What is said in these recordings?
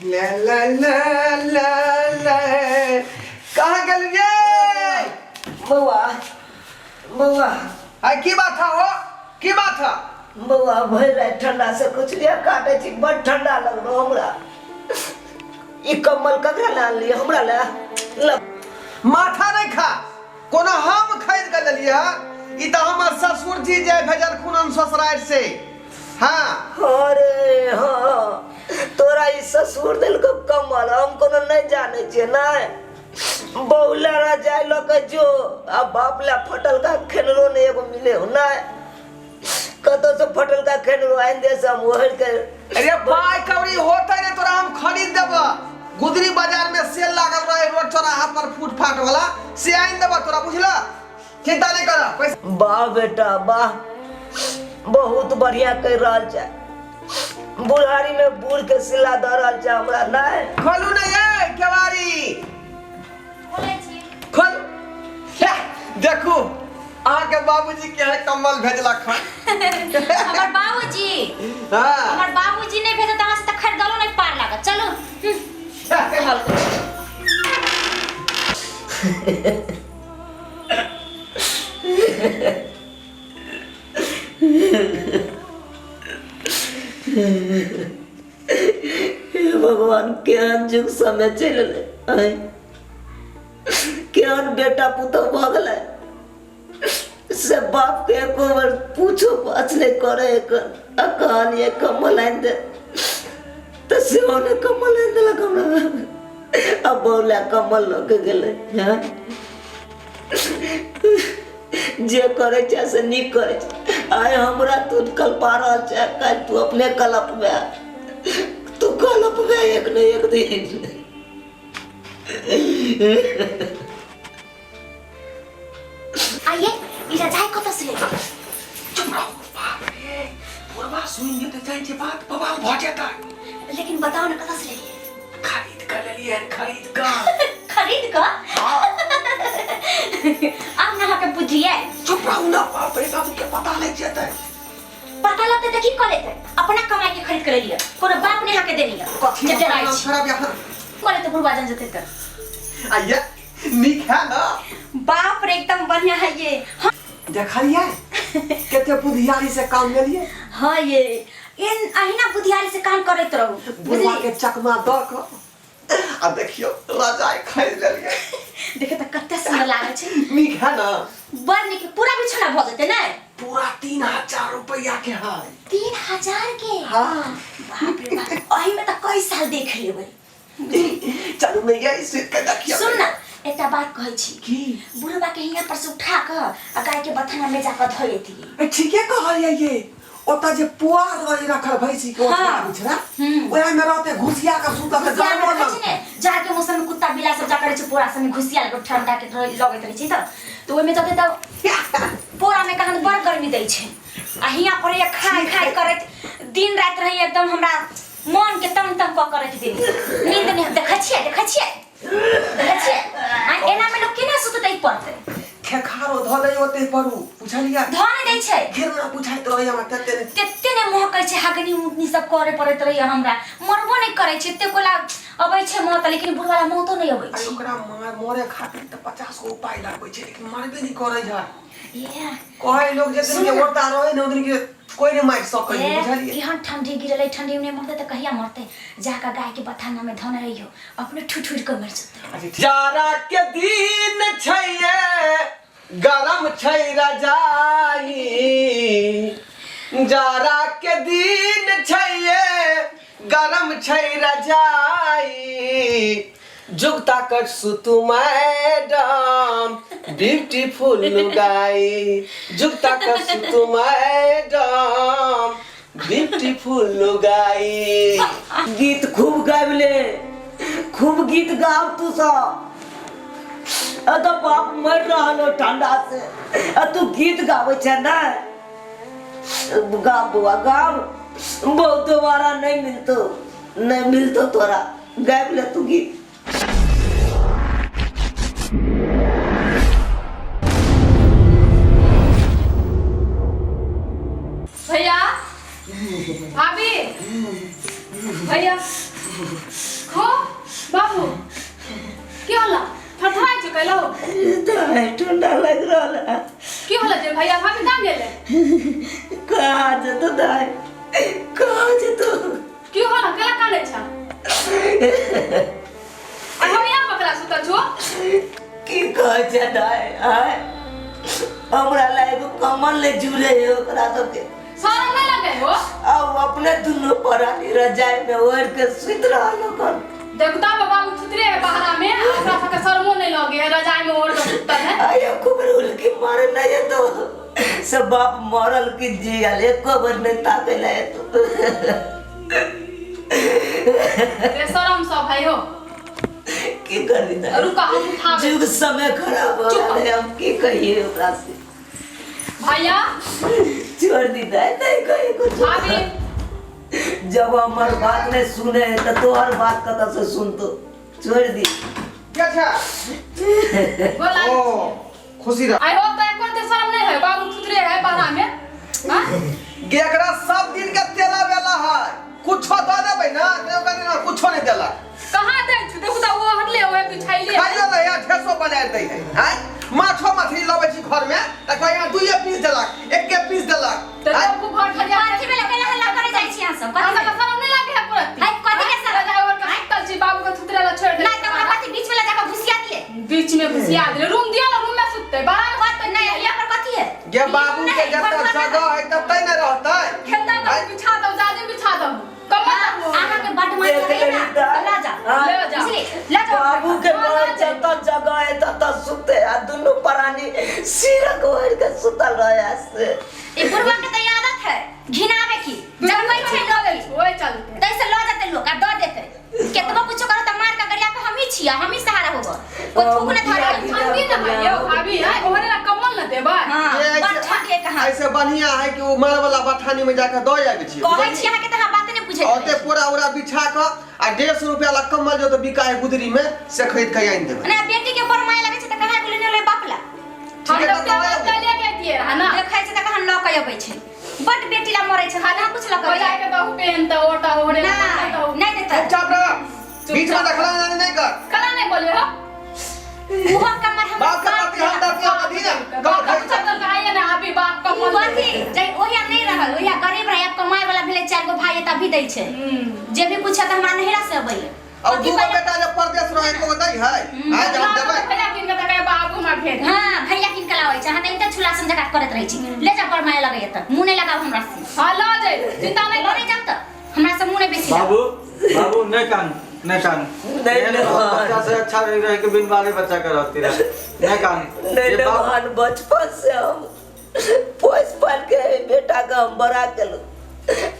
ला ला ला ला ला कहाँ गेलियै? बौआ, बौआ। आइ की बात है हो, की बात है? बौआ, भरि राति ठंडा से कुछ लिया काटे छी, बड़ ठंडा लगलो हमरा। ई कम्बल ककरा लए आनलियै? हमरा लए? ल। माथा नहीं खा, कोनो हम खरीद के लेलियै हँ? ई तऽ हमर ससुर जी जे भेजलखुन हन ससुरारि से। हाँ। अरे हाँ, तोरा ई ससुर देलको कम्बल, हम कोनो नहीं जाने छियै। नहीं बहुला रजाइ लऽ के जो, आ बाप ला फटलका खेनरो नहीं एगो मिले हो, नहीं कतौ से फटलका खेनरो आनि दे से हम ओढ़ के। अरे पाई कौड़ी होते ने तोरा हम खरीद देब। गुदरी बाजार में सेल लागल रहे रोड चौराहा पर फुटपाथ वाला, से आनि देब तोरा, बुझला? चिंता नहीं कर पैसा। वाह बेटा वाह, बहुत बढ़िया कर रहल छै, बुढ़ारी में बूढ़ के सिला दऽ रहल छै हमरा। नहीं खोलू ने ये केवाड़ी। खोलै छी। खोल। हे, देखू अहाँके बाबूजी के है कम्बल भेजलक हन। हमर बाबूजी। हाँ। हमर बाबूजी नहीं भेजत अहाँ से तऽ खरीदलो नहीं पार लागत। चलू। हे भगवान, केहन जुग समय चलि एलै, आँय? केहन बेटा पुतोह भऽ गेलै से बाप के एको बेर पूछो पाछ नहि करे एकर। आ कहलियै कम्बल आनि दे तऽ सेहो नहि कम्बल आनि देलक हमरा। आ बौला कम्बल लऽ के गेलै। हँ, जे करै छै से नीक करै छै। आइ हमरा तू कलपा रहल छै, काल्हि तू अपने कलपबे, तू कलपबे एक ने एक दिन। आइए ई रजाई कतऽ से लेबै? चुप रहो। बाप रे, बुढ़वा सुनि जेतै, जानि छै बात, बवाल भऽ जेतै। लेकिन बताओ ने कतऽ से लेलियै? खरीद कऽ लेलियै हन, खरीद कऽ। खरीद कऽ? आब ना अहाँके बुद्धि आयल। चुप रहू ना, बाप रे बाबू के पता लागि जेतै। पता लगतै तऽ की कऽ लेतै? अपना कमाई के खरीद के लेलियै, कोनो बाप नहि अहाँके देने यऽ। कथी जे डराइ छी। खराब यहाँ कऽ लेतै बुढ़वा जन जेतै तऽ। आइए नीक है ना? बाप रे, एकदम बढ़िया है ये। हाँ। देखलियै कते बुधियारी से काम लेलियै? हाँ, ये इन अहिना बुधियारी से काम करैत रहू। बुढ़वा बुझलियै? के चकमा दऽ कऽ आ देखियौ रजाई खरीद लेलियै। देखे तऽ कते सुंदर लागै छै। नीक है ना? बड़ नीक, पूरा बिछौना भऽ जेतै ने? पूरा 3000 रुपया के है। 3000 के? हाँ। बाप रे बाप, एही में तऽ कई साल देख लेबै। चलू ने ये सुति के देखियौ। सुन ना, एकटा बात कहै छी। की? बुढ़वा के हियां पर से उठा कऽ आ गाय के बथाना में जाकऽ धऽ एतियै। ए, ठीके कहलियै ये। ओतऽ जे पुआर रहे रखल भैंसी के ओछरा बिछरा, ओएह में रहते घुसिया के सुतल घुसिया के गरमो देखै छी ने, जाड़ के मौसम में कुत्ता बिलाइ सब जाकर रहै छै पोरा सब में घुसिया के ठंडा के लगैत रहै छै तऽ ओहिमे जते तऽ पोरा में कहाँ बड़ गर्मी दै छै। आ हियां पर ये खाय खाय करैत दिन राति रहै एकदम हमरा मन के तंग तंग कऽ के राखि देने। नींद नहि देखै छियै, देखै छियै, देखै छियै। आ एना में लोक केना सुततै पड़तै? खेखारो धऽ दै ओते परू, बुझलियै? धऽ नहि दै छै। घिरना बुझाइत रहै हमरा तते ने। तते ने महकै छै, हगनी उतनी सब करे पड़ैत रहैया हमरा। मरबो नहि करै छै, एते कोला अबै छै मौत, लेकिन बुढ़वाला मौतो नहि अबै अरे छै। ओकरा मरे खातिर तऽ 50 गो उपाय लगबै छै, लेकिन मरबे नहि करै छै। ए, कहै लोक जे दिन के गोटा रहै ने, ओहि दिन के कोई नहीं मारि सकै है, बुझलियै? केहन ठंडी गिरलै, ठंडी में नहि मरतै तऽ कहिया मरतै? जाकऽ गाय के बथाना में धन रहियो, अपने ठुठुर के मरि जेतै। जाड़ा के दिन छै ये, गरम छै रजाई। जाड़ा के दिन छै ये, गरम छै रजाई। जुगता कर सुतु मैडम ब्यूटीफुल लुगाई, जुगता कर सुतु मैडम ब्यूटीफुल लुगाई। गीत खूब गाबि ले, खूब गीत गाब तू सब। आ तो बाप मर रहल हो ठंडा से, आ तू गीत गाबै छै ना? गाब बौआ गाब, बहुत दोबारा नहीं मिलतो, नहीं मिलतो तोरा। गाबि ले तू गीत। भैया, भाभी, भैया। भेलो दाय ठंडा लग रहल है की होलो जे भैया भाभी कहाँ गेले कहाँ जेतो दाय कहाँ जेतो की होलो केला काने छ आ हम यहाँ पकड़ा सुतल छो की कहै छै दाय आय हमरा ला एगो कमल ले जुड़े है ओकरा सबके शरम नहीं लगे हो अब अपने दुनू प्राणी रजाई में ओढ़ के सुति रहल ओकर देखता बाबा छुतरे है बाहरा में आ ओकरा सबके शरमो नहीं लगे है रजाई में ओढ़ के सुतल है आय खूब रुल के मारे नहीं है तो सब बाप मरल की जियल एको बेर नहीं ताके ला तो बेशरम सब है हो की करी दाय रुका हम उठाबे जुग समय खराब हो चुप। रहल है हम की कहिए ओकरा से भैया छोड़ दी दाय नहीं कही कुछ भाभी जब हमर बात नहीं सुने है तो तोहर बात कतऽ से सुनतो छोड़ दी क्या छै बोला ओ खुशी रह आई हो तो एको ते शर्म नहीं है बाबू छुतरे है बाहरा में हाँ? गेकरा सब दिन के तेला बेला है कुछो दऽ देबै ना तऽ ओकरा दिन कुछो नहि देलक कहाँ दै छु देखू तऽ ओ हटले ओहे बिछाइले खाइयो लै है ठेसो बना दै है आँय माछो मछली लबै छी घरमे तऽ कहै यहाँ दुइये पीस देलक एके पीस देलक तऽ आँय देखू घर ठरिया कथी भेलै केला हल्ला करे जाइ छी अहाँ सब अहाँ कथी सबके शरम नहीं लागे है पूरा है, कथी के शरम? रजाई ओढ़ के सुतल छी बाबू के थुतरे ला छोड़ दे नहि तऽ ओकरा कथी बीच में ला जाके घुसिया दिए बीच में घुसिया देले रूम दिया ना रूम में सुतते बाहर बात नहीं यहाँ पर कथी है गे बाबू के नहीं, जतऽ घर पर जगह है ततै ने रहतै खेता दो बिछा दो जाजे बिछा दो कमर दो अहाँ के बड मार देख लगैया लेली ना दाय। ल जाओ हाँ। ले जाओ। बुझली ल जाओ बाबू के कहै जतऽ जगह है ततऽ सुते आ दुनू प्राणी सिरक ओढ़ के सुतल रहे से ई बुढ़वा के तऽ आदत है घिनावे की जब कोई छै लोग की ओए चलते तैसे ल जेतै लोग आ दऽ देतै केतबो कुछो करो तऽ मार के गरिया के हमही छियै हमही सहारा होबो कोई थूक न धरे ठंडी ना है यो भाभी है ओहरे ला कम्बल ना देबा हां ये ऐसे- बड़ ठगे कहाँ ऐसे बढ़िया है कि ओ मार वाला बथानी में जाके दऽ आबै छियै कहै छी अहाँके तऽ अहाँ बाते नहि बुझैत ओते पूरा उरा बिछा कऽ आ 150 रुपया ला कम्बल जो तो बिका है गुदरी में से खरीद के आनि देबै नहि बेटी के बड़ माया लगै छै तऽ कहाँ गेलै ने बाप ला हम ठीक है, तो तऽ दऽ बच्चा आबै। लेके दिए रहा ना देखै छै तऽ कहाँ लऽ के अबै छै बड बेटी ला मरै छै कहाँ कुछ लऽ के जाके दहु पेन तऽ ओटा ओहरे ला नहि दहु नहि देतै चुपचाप रह बीच में दखला अंदाजी नहीं कर कला नहीं बोले हो उहो कमर हम बाप के प्रति हमदर्दी हम अधी ना बाप कमर का खरीद चक्कर का ना अभी बाप का मन कथी जे ओहिया नहि रहल ओहिया गरीब रहे आब कमाए वाला भेलै चारि गो भाई तभी दै छै जे भी कुछ है तऽ हमरा नहिरा से अबैया और कथी दू गो पहिले- बेटा जब परदेश रहे एको गो दै है आज हम देबै भैया किन के तके बाबू हमरा भेज हाँ भैया किन के लाबै छै अहाँ तऽ इनते छुला समझा करैत रहै छी ले जा बड़ माया लगैया तऽ मुँह नहि लगाउ हमरा से हां ल जाय चिंता नहीं लऽ नहि जाउ तऽ हमरा से मुँह नहि बेसी लगाउ। बाबू बाबू नहीं कान नहीं कान नहीं, एहन नहीं। बच्चा से अच्छा रही रहे कि बिन बाले बच्चा के रहती रहे नहीं कान नहीं ये नहीं बाप मोहन बचपन से हम पोस पाल के बेटा के हम बड़ा केलू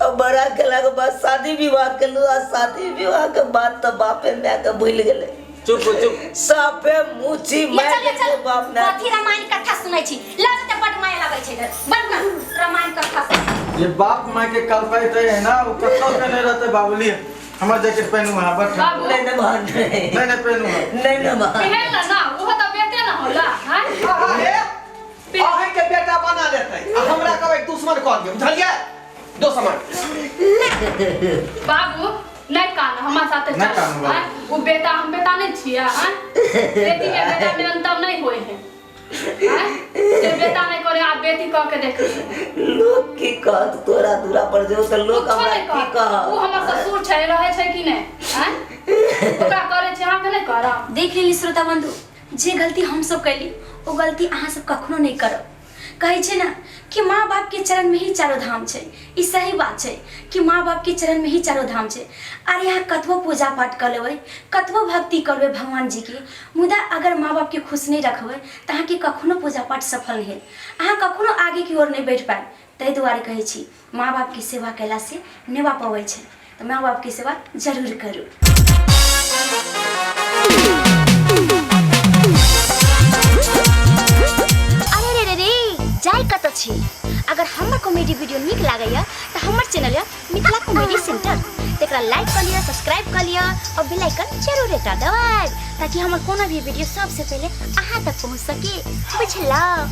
और बड़ा केला के बाद शादी विवाह केलू आ शादी विवाह के बाद तो बापे माय के भूल गेले चुप चुप साफे मुची ले माय चल ले चल के बाप ना कथी रामायण कथा सुनै छी लऽ जेतै बड माया लगै छै इधर बड ना रामायण कथा सुनै ये बाप माँ के कल्पाइत है ना वो कत्तो के नहीं रहते बाबूली हमर जैकेट पहनू है बस बाबू नहीं नहीं मोहन नहीं नहीं नहीं पहनू है नहीं नहीं मोहन पहन ल ना वो तो बेटे ना होला हां अहाँ हे अहीं के बेटा बना लेतै आ हमरा कहबै दुश्मन कह दियौ बुझलियै दुश्मन बाबू नहीं कान हमार साथे नहीं चल कान, बाबू। आँय? वो बेटा हम बेटा नहीं छियै आँय? बेटी के बेटा में अंतर नहीं होए है आँय? जे बेटा नहीं करे आप बेटी कह के देख लोग की कहत तोरा दूरा पर जो तो लोग कुछो हमरा नहीं की कह कह वो हमर ससुर छै रहे छै कि नहीं आँय? ओकरा करे छै अहाँके नहीं करब देख लेली श्रोता बंधु जे गलती हमसब कैली ओ गलती अहाँ सब कखनो नहि करब कहै छै ने कि माँ बापके चरणमे ही चारो धाम छै ई सही बात छै कि माँ बापके चरणमे ही चारो धाम छै आर यहाँ कतबो पूजा पाठ कऽ लेबै कतबो भक्ति करबै भगवान जीके मुदा अगर माँ बापके खुश नहि रखबै तऽ अहाँके कखनो पूजा पाठ सफल नहि हैत अहाँ कखनो आगेके ओर नहि बढ़ि पायब ताहि दुआरे कहै छी माँ बापके सेवा कयलासँ नेवा पबै छै तऽ माँ बापके सेवा जरूर करू अरे रे रे रे जाय कतऽ छी अगर हमर कॉमेडी वीडियो नीक लागैया तऽ हमर चैनल यऽ मिथिला कॉमेडी सेंटर तकरा लाइक कऽ लिअ सब्सक्राइब कऽ लिअ और बेल आइकन जरूर एकटा दबाएब ताकि हमर कोनो भी वीडियो सबसे पहिले अहाँ तक पहुँच सके बुझलहुँ।